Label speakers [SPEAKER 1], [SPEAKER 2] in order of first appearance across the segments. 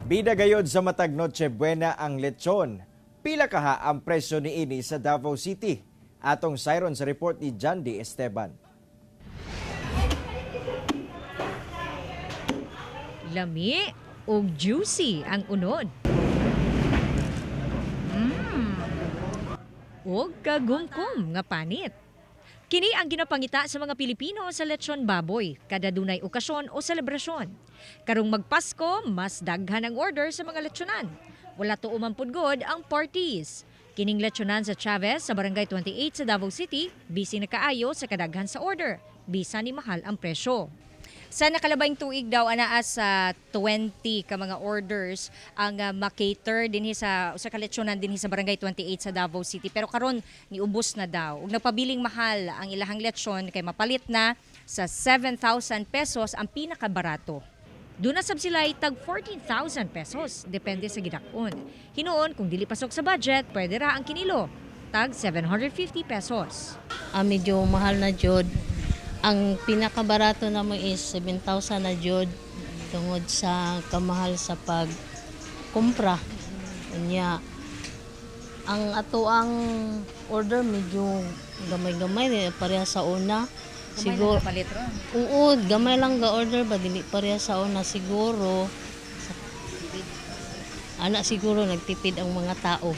[SPEAKER 1] Bida gayod sa matag Noche Buena ang lechon. Pila kaha ang presyo niini sa Davao City? Atong sayron sa report ni Jandy Esteban.
[SPEAKER 2] Lami ug juicy ang unod. Ug kagumkum nga panit. Kini ang ginapangita sa mga Pilipino sa lechon baboy kada dunay okasyon o selebrasyon. Karong magpasko, mas daghan ang order sa mga lechonan. Wala tuo man pud gud ang parties. Kining lechonan sa Chavez sa Barangay 28 sa Davao City, busy na kaayo sa kadaghan sa order. Bisa ni mahal ang presyo. Sa nakalabayng tuig daw anaa sa 20 ka mga orders ang makater dinhi sa usa ka lechonan dinhi sa Barangay 28 sa Davao City, pero karon niubos na daw. Ug nagpabiling mahal ang ilahang lechon kay mapalit na sa 7,000 pesos ang pinakabarato. Doon na sab sila tag 14,000 pesos, depende sa gidak-on. Hinuon kung dili pasok sa budget, pwede ra ang kinilo, tag 750 pesos.
[SPEAKER 3] Ah, medyo mahal na jud. Ang pinakabarato na mo is 7,000 na jud tungod sa kamahal sa pagkumpra. Unya, ang ato ang order medyo gamay-gamay eh, pareha sa una. Siguro
[SPEAKER 2] palit ron.
[SPEAKER 3] Oo, gamay lang ga order ba, dili pareha sa una siguro. Ana siguro nagtipid ang mga tao.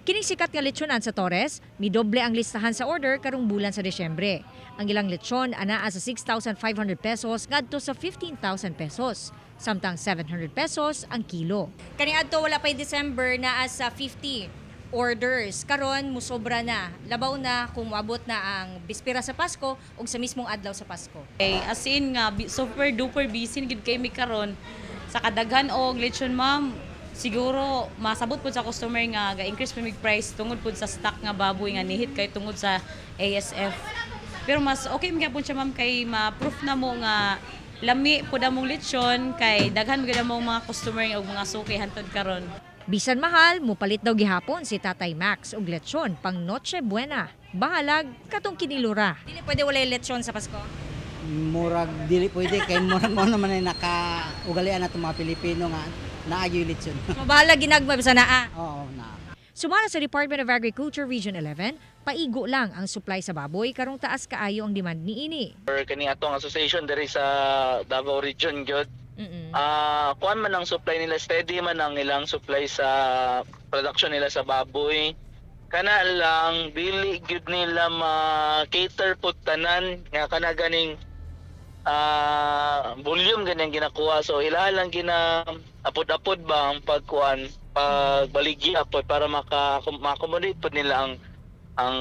[SPEAKER 2] Kining sikat nga lechonan sa Torres, midoble ang listahan sa order karong bulan sa Desyembre. Ang ilang lechon anaa sa 6,500 pesos ngadto sa 15,000 pesos, samtang 700 pesos ang kilo. Kani adto wala pay December, naa sa 50 orders. Karon musobra na. Labaw na kung moabot na ang bispira sa Pasko ug sa mismong adlaw sa Pasko.
[SPEAKER 4] Okay, as in nga super duper busy gid kay mi karon sa kadaghan og lechon, ma'am. Siguro masabot pud sa customer nga ga-increase pa mig price tungod pud sa stock nga baboy nga nihit kay tungod sa ASF. Pero mas okay man gyapon siya, ma'am, kay ma-proof na mo nga lami pud among lechon kay daghan gyud among mga customer ug mga suki hantod karon.
[SPEAKER 2] Bisan mahal, mupalit daw gihapon si Tatay Max og lechon pang Noche Buena. Bahalag katong kinilura. Dili pwede walay lechon sa Pasko.
[SPEAKER 5] Murag dili pwede kay murag mo naman ay nakaugalian nato mga Pilipino nga naayoy litson.
[SPEAKER 2] So bahalag ginagmay basta naa.
[SPEAKER 5] Oo, na.
[SPEAKER 2] Sumala sa Department of Agriculture Region 11, paigo lang ang supply sa baboy karong taas kaayo ang demand niini.
[SPEAKER 6] Or kani atong association diri sa Davao Region gyud. Ah, kuan man ang supply nila, steady man ang ilang supply sa production nila sa baboy. Kana lang dili gyud nila ma-cater pud tanan nga kana ganing volume ganyan ginakuha. So ila lang gina apod-apod ba ang pagkuan, pagbaligya pod para maka ma-accommodate pod nila ang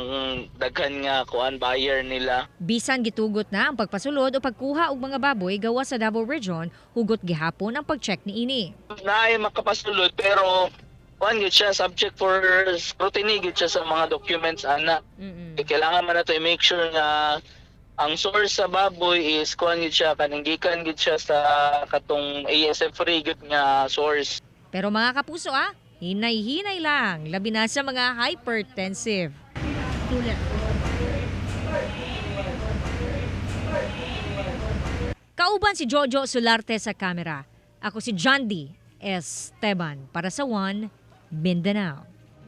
[SPEAKER 6] daghan nga kuan buyer nila.
[SPEAKER 2] Bisan gitugot na ang pagpasulod o pagkuha og mga baboy gawa sa Davao Region, hugot gihapon ang pag-check niini.
[SPEAKER 6] Naay makapasulod, pero kuan gyud siya, subject for scrutiny gyud siya sa mga documents ana. Eh, kailangan man nato i-make sure nga ang source sa baboy is kuan gyud siya, kaning gikan gyud siya sa katong ASF free gyud nga source.
[SPEAKER 2] Pero mga kapuso ah, hinay-hinay lang, labi na sa mga hypertensive. Kauban si Jojo Solarte sa kamera. Ako si John D. Esteban para sa One Mindanao.